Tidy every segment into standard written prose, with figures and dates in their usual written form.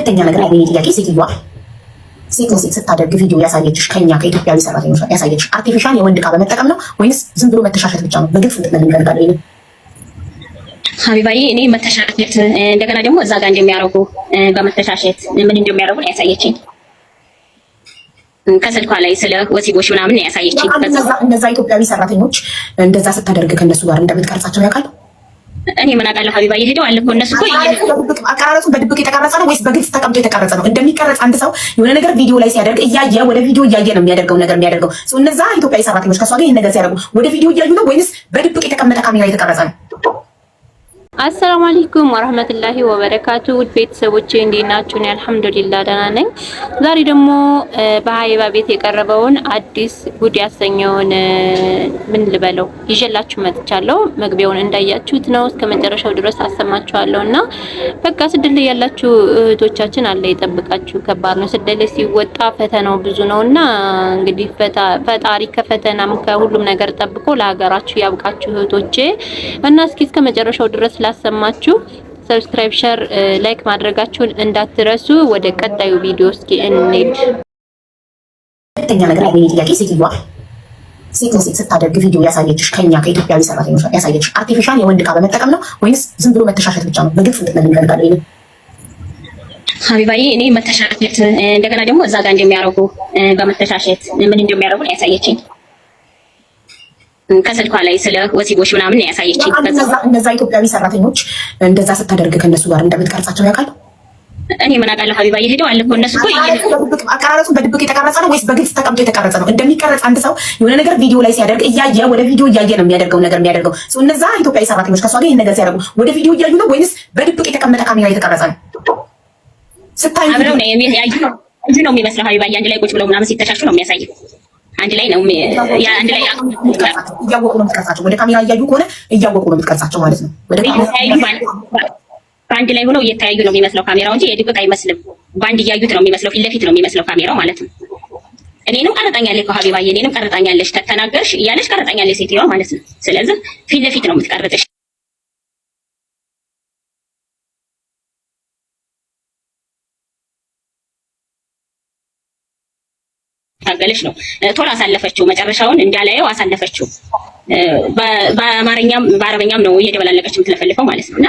ሁለተኛ ነገር ያገኘ ጥያቄ፣ ሴትዮዋ ሴት ለሴት ስታደርግ ቪዲዮ ያሳየችሽ ከኛ ከኢትዮጵያዊ ሰራተኞች ጋር ያሳየችሽ artificial የወንድ ዕቃ በመጠቀም ነው ወይንስ ዝም ብሎ መተሻሸት ብቻ ነው? በግልጽ እንድትነግሪኝ እፈልጋለሁ። ይሄንን ሀቢባዬ፣ እኔ መተሻሸት እንደገና ደግሞ እዛ ጋር እንደሚያደርጉ በመተሻሸት ምን እንደሚያደርጉ ነው ያሳየችኝ። ከስልኳ ላይ ስለ ወሲቦች ምናምን ነው ያሳየችኝ። እነዛ ኢትዮጵያዊ ሰራተኞች እንደዛ ስታደርግ ከነሱ ጋር እንደምትቀርጻቸው ያውቃሉ? እኔ ምን አውቃለሁ ሀቢባዬ፣ ሄደው አለ እኮ እነሱ እኮ አቀራረጹ በድብቅ የተቀረጸ ነው ወይስ በግልጽ ተቀምጦ የተቀረጸ ነው? እንደሚቀረጽ አንድ ሰው የሆነ ነገር ቪዲዮ ላይ ሲያደርግ እያየ ወደ ቪዲዮ እያየ ነው የሚያደርገው ነገር የሚያደርገው። እነዛ ኢትዮጵያዊ ሰራተኞች ከእሷ ጋር ይህን ነገር ሲያደርጉ ወደ ቪዲዮ እያዩ ነው ወይንስ በድብቅ የተቀመጠ ካሜራ የተቀረጸ ነው? አሰላሙ አለይኩም ወራህመቱላሂ ወበረካቱ። ውድ ቤተሰቦቼ እንዴት ናችሁ? እኔ አልሐምዱሊላህ ደህና ነኝ። ዛሬ ደግሞ በሀይባ ቤት የቀረበውን አዲስ ጉድ ያሰኘውን ምን ልበለው ይዤላችሁ መጥቻለሁ። መግቢያውን እንዳያችሁት ነው፣ እስከ መጨረሻው ድረስ አሰማችኋለሁ። እና በቃ ስደት ላይ ያላችሁ እህቶቻችን አለ ይጠብቃችሁ። ከባድ ነው ስደት ላይ ሲወጣ ፈተናው ብዙ ነውና እንግዲህ ፈጣሪ ከፈተናም ከሁሉም ነገር ጠብቆ ለሀገራችሁ ያብቃችሁ እህቶቼ። እና እስኪ እስከ መጨረሻው ድረስ ላሰማችሁ። subscribe፣ share፣ like ማድረጋችሁን እንዳትረሱ። ወደ ቀጣዩ ቪዲዮ እስኪ እንሂድ። ሁለተኛ ነገር ያገኘ ጥያቄ፣ ሴትዮዋ ሴት ለሴት ስታደርግ ቪዲዮ ያሳየችሽ ከኛ ከኢትዮጵያዊ ሰራተኞች ጋር ያሳየችሽ artificial የወንድ ዕቃ በመጠቀም ነው ወይንስ ዝም ብሎ መተሻሸት ብቻ ነው? በግልጽ እንድትነግሪኝ እፈልጋለሁ። ይሄንን ሀቢባዬ፣ እኔ መተሻሸት እንደገና ደግሞ እዛ ጋር እንደሚያደርጉ በመተሻሸት ምን እንደሚያደርጉ ነው ያሳየችኝ። ከስልኳ ላይ ስለ ወሲቦች ምናምን ነው ያሳየችኝ። እነዛ ኢትዮጵያዊ ሰራተኞች እንደዛ ስታደርግ ከነሱ ጋር እንደምትቀርጻቸው ያውቃሉ? እኔ ምን አውቃለሁ ሀቢባዬ፣ ሄደው አለ እኮ እነሱ እኮ አቀራረጹ በድብቅ የተቀረጸ ነው ወይስ በግልጽ ተቀምጦ የተቀረጸ ነው? እንደሚቀረጽ አንድ ሰው የሆነ ነገር ቪዲዮ ላይ ሲያደርግ እያየ ወደ ቪዲዮ እያየ ነው የሚያደርገው ነገር የሚያደርገው። እነዛ ኢትዮጵያዊ ሰራተኞች ከእሷ ጋር ይህን ነገር ሲያደርጉ ወደ ቪዲዮ እያዩ ነው ወይንስ በድብቅ የተቀመጠ ካሜራ የተቀረጸ ነው? ስታዩ አብረው ነው ያዩ ነው የሚመስለው ሀቢባዬ። አንድ ላይ ቁጭ ብለው ምናምን ሲተሻሹ ነው የሚያሳየው። አንድ ላይ ነው አንድ ላይ እያወቁ ነው የምትቀርጻቸው። ወደ ካሜራ እያዩ ከሆነ እያወቁ ነው የምትቀርጻቸው ማለት ነው። ወደ በአንድ ላይ ሆነው እየተያዩ ነው የሚመስለው ካሜራው እንጂ የድብቅ አይመስልም። በአንድ እያዩት ነው የሚመስለው፣ ፊት ለፊት ነው የሚመስለው ካሜራው ማለት ነው። እኔንም ቀርጣኛለች እኮ ሀቢባዬ፣ እኔንም ቀርጣኛለች፣ ተናገርሽ እያለች ቀርጣኛለች ሴትዮዋ ማለት ነው። ስለዚህ ፊት ለፊት ነው የምትቀርጥሽ። ታገለች ነው ቶሎ አሳለፈችው። መጨረሻውን እንዳላየው አሳለፈችው። በአማርኛም በአረበኛም ነው እየደበላለቀች የምትለፈልፈው ማለት ነው። እና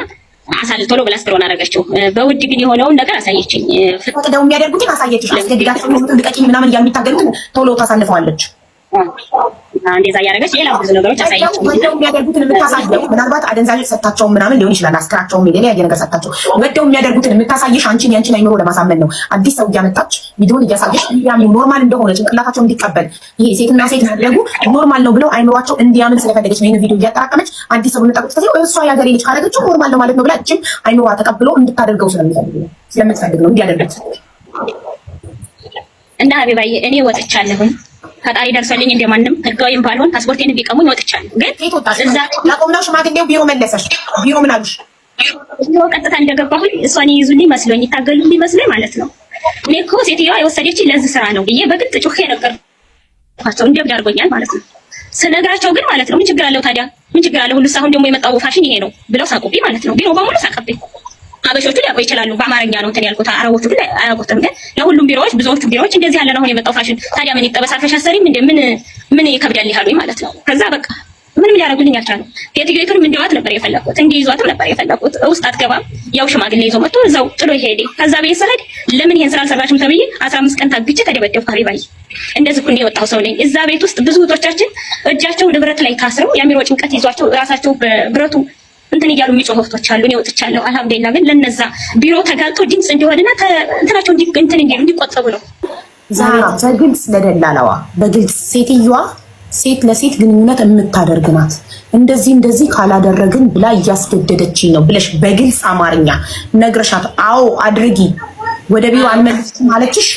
ቶሎ ብላ scroll አደረገችው። በውድ ግን የሆነውን ነገር አሳየችኝ። ፈቅደው የሚያደርጉትን አሳየችሽ። አስገድዳቸው ልቀቂኝ ምናምን እያሉ የሚታገሉትን ቶሎ ታሳልፈዋለች። እንደዛ እያደረገች ሌላ ብዙ ነገሮች አሳየችኝ። ወደው የሚያደርጉትን የምታሳየው ምናልባት አደንዛዥ ሰጥታቸው ምናምን ሊሆን ይችላል። አስክራቸውም የተለያየ ነገር ሰጥታቸው ወደው የሚያደርጉትን የምታሳይሽ አንቺን ያንቺን አይምሮ ለማሳመን ነው። አዲስ ሰው እያመጣች ቪዲዮን እያሳየሽ እንዲያምኑ normal እንደሆነ ጭንቅላታቸው እንዲቀበል ይሄ ሴትና ሴት ማድረጉ normal ነው ብለው አይምሯቸው እንዲያምን ስለፈለገች ነው ይህን ቪዲዮ እያጠራቀመች አዲስ ሰው በመጣ ቁጥር እሷ የሀገሬ ልጅ ካደረገችው normal ነው ማለት ነው ብላ እችም አይምሯ ተቀብሎ እንድታደርገው ስለምትፈልግ ነው እንዲያደርጉት። እና ሀቢባዬ እኔ ወጥቻለሁኝ። ፈጣሪ ደርሶልኝ እንደማንም ህጋዊም ባልሆን ፓስፖርቴን ቢቀሙኝ ወጥቻለሁ። ግን እዛ ያቆምነው ሽማግሌው ቢሮ መለሰሽ። ቢሮ ምን አሉሽ? ቢሮ ቀጥታ እንደገባሁኝ እሷን ይይዙልኝ መስሎኝ ይታገሉልኝ መስሎኝ ማለት ነው። እኔ እኮ ሴትዮዋ የወሰደችኝ ለዚህ ስራ ነው ብዬ በግልጽ ጩኼ ነገርኳቸው። እንደ እብድ አድርጎኛል ማለት ነው። ስነግራቸው ግን ማለት ነው ምን ችግር አለው ታዲያ? ምን ችግር አለው? ሁሉስ አሁን ደግሞ የመጣው ፋሽን ይሄ ነው ብለው ሳቁብኝ ማለት ነው። ቢሮ በሙሉ ሳቀብኝ። ሀበሾቹ ሊያውቁ ይችላሉ። በአማርኛ ነው እንትን ያልኩት፣ አረቦቹ ግን አያውቁትም። ግን ለሁሉም ቢሮዎች፣ ብዙዎቹ ቢሮዎች እንደዚህ ያለ ነው አሁን የመጣው ፋሽን። ታዲያ ምን ይጠበስ አርፈሽ አሰሪም እንደ ምን ምን ይከብዳል ይላሉ ማለት ነው። ከዛ በቃ ምንም ሊያደርጉልኝ አልቻሉም። ሴትዮይቱንም እንዲዋት ነበር የፈለኩት፣ እንዲይዟትም ነበር የፈለኩት። ውስጥ አትገባም። ያው ሽማግሌ ይዞ መጥቶ እዛው ጥሎ ይሄድ። ከዛ ቤት ስሄድ ለምን ይሄን ስራ አልሰራሽም ተብዬ 15 ቀን ታግቼ ተደበደብኩ። ሀቢባዬ እንደዚህ እኮ የወጣሁ ሰው ነኝ። እዛ ቤት ውስጥ ብዙ እህቶቻችን እጃቸው ንብረት ላይ ታስረው የአእምሮ ጭንቀት ይዟቸው ራሳቸው በብረቱ እንትን እያሉ የሚጮሁ እህቶች አሉ። እኔ ወጥቻለሁ አልሐምዱሊላህ። ግን ለነዛ ቢሮ ተጋልጦ ድምጽ እንዲሆንና እንትናቸው እንትን እንዲሉ እንዲቆጠቡ ነው። ዛራ በግልጽ ለደላላዋ በግልጽ ሴትዮዋ ሴት ለሴት ግንኙነት የምታደርግ ናት፣ እንደዚህ እንደዚህ ካላደረግን ብላ እያስገደደችኝ ነው ብለሽ በግልጽ አማርኛ ነግረሻት፣ አዎ አድርጊ፣ ወደ ቢሮ አልመልስም አለችሽ?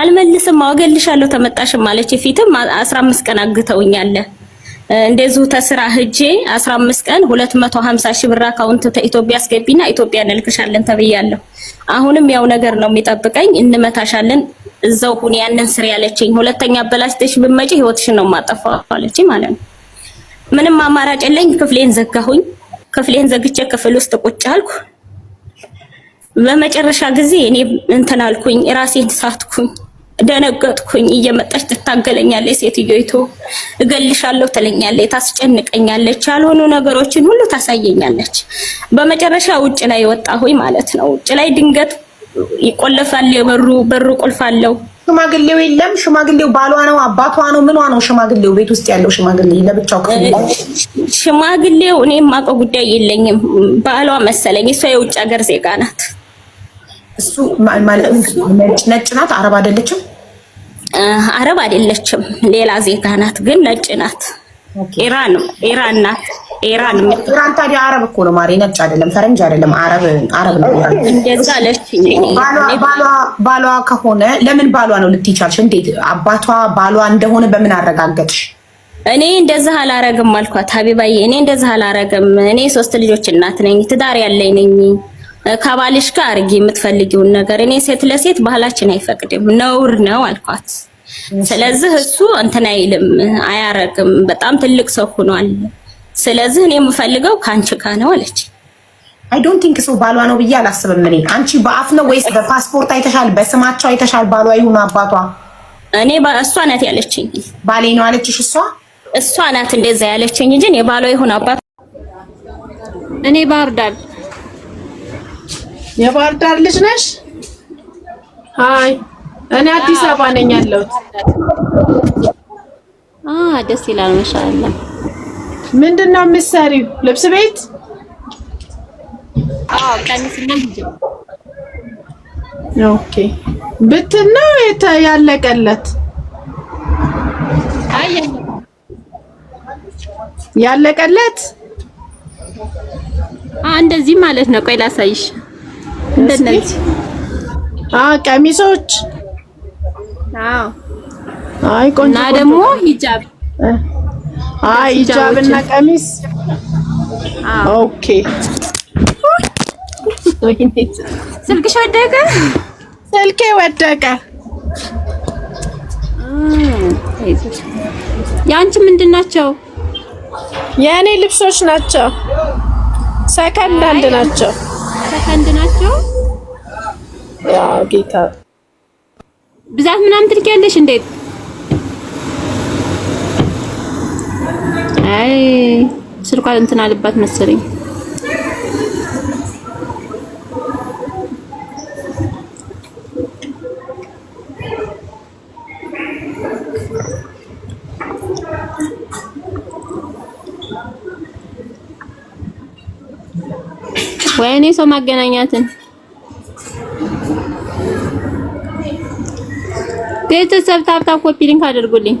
አልመልስም፣ አወገልሻለሁ ተመጣሽም አለች። ፊትም 15 ቀን አግተውኛል። እንደዚሁ ተስራ ሂጄ 15 ቀን 250 ሺህ ብር account ከኢትዮጵያ አስገቢና ኢትዮጵያ እንልክሻለን ተብያለሁ። አሁንም ያው ነገር ነው የሚጠብቀኝ። እንመታሻለን፣ እዛው ሁን፣ ያንን ስር ያለችኝ። ሁለተኛ አበላሽተሽ ብትመጪ ህይወትሽን ነው የማጠፋው አለችኝ ማለት ነው። ምንም አማራጭ የለኝ። ክፍሌን ዘጋሁኝ። ክፍሌን ዘግቼ ክፍል ውስጥ ቁጭ አልኩ። በመጨረሻ ጊዜ እኔ እንትን አልኩኝ፣ ራሴን ሳትኩኝ፣ ደነገጥኩኝ። እየመጣች ትታገለኛለች ሴትዮይቱ፣ እገልሻለሁ ትለኛለች፣ ታስጨንቀኛለች፣ ያልሆኑ ነገሮችን ሁሉ ታሳየኛለች። በመጨረሻ ውጭ ላይ ወጣሁኝ ማለት ነው። ውጭ ላይ ድንገት ይቆለፋል የበሩ በሩ ቁልፍ አለው። ሽማግሌው የለም። ሽማግሌው ባሏ ነው አባቷ ነው ምኗ ነው? ሽማግሌው ቤት ውስጥ ያለው ሽማግሌ ለብቻው ክፍል ሽማግሌው እኔ የማውቀው ጉዳይ የለኝም። ባሏ መሰለኝ። እሷ የውጭ ሀገር ዜጋ ናት። እሱ ማለት ነጭ ናት። አረብ አይደለችም። አረብ አይደለችም። ሌላ ዜጋ ናት፣ ግን ነጭ ናት። ኢራን ኢራን ናት። ኢራን ኢራን ታዲያ አረብ እኮ ነው ማሬ፣ ነጭ አይደለም፣ ፈረንጅ አይደለም፣ አረብ አረብ ነው። ኢራን እንደዛ አለችኝ። ባሏ ከሆነ ለምን ባሏ ነው ልትይ ቻልሽ? እንዴት አባቷ ባሏ እንደሆነ በምን አረጋገጥሽ? እኔ እንደዛ አላረግም አልኳት። ሀቢባዬ እኔ እንደዛ አላረግም። እኔ ሶስት ልጆች እናት ነኝ፣ ትዳር ያለኝ ነኝ። ከባልሽ ጋር አርጊ የምትፈልጊውን ነገር። እኔ ሴት ለሴት ባህላችን አይፈቅድም፣ ነውር ነው አልኳት። ስለዚህ እሱ እንትን አይልም፣ አያረግም። በጣም ትልቅ ሰው ሆኗል። ስለዚህ እኔ የምፈልገው ከአንቺ ጋር ነው አለች። I don't think so ባሏ ነው ብዬ አላስብም። እኔ አንቺ በአፍ ነው ወይስ በፓስፖርት አይተሻል? በስማቸው አይተሻል? ባሏ ይሁን አባቷ? እኔ እሷ ናት ያለችኝ። ባሌ ነው አለችሽ? እሷ እሷ ናት እንደዛ ያለችኝ እንጂ እኔ ባሏ ይሁን አባቷ። እኔ ባህር ዳር። የባህር ዳር ልጅ ነሽ? አይ እኔ አዲስ አበባ ነኝ ያለሁት። ደስ ይላል። ማሻአላ። ምንድን ነው የምትሰሪው? ልብስ ቤት? አዎ፣ ቀሚስና ሂጃብ። Okay። ብትን ነው ያለቀለት? አይ ያለቀለት እንደዚህ ማለት ነው። ቆይ ላሳይሽ። እንደነዚህ ቀሚሶች። አዎ። አይ ቆንጆ። እና ደግሞ ሂጃብ። አይ ሂጃብ እና ቀሚስ። Okay። ስልክሽ ወደቀ? ስልኬ ወደቀ። የአንቺ ምንድን ናቸው? የእኔ ልብሶች ናቸው። Second hand ናቸው። ሰከንድ ናቸው። ያ ጌታ ብዛት ምናምን ትልኪያለሽ እንዴት? አይ ስልኳ እንትን አለባት መሰለኝ። ወይኔ ሰው ማገናኛትን ቤተሰብ tap tap copy link አድርጉልኝ።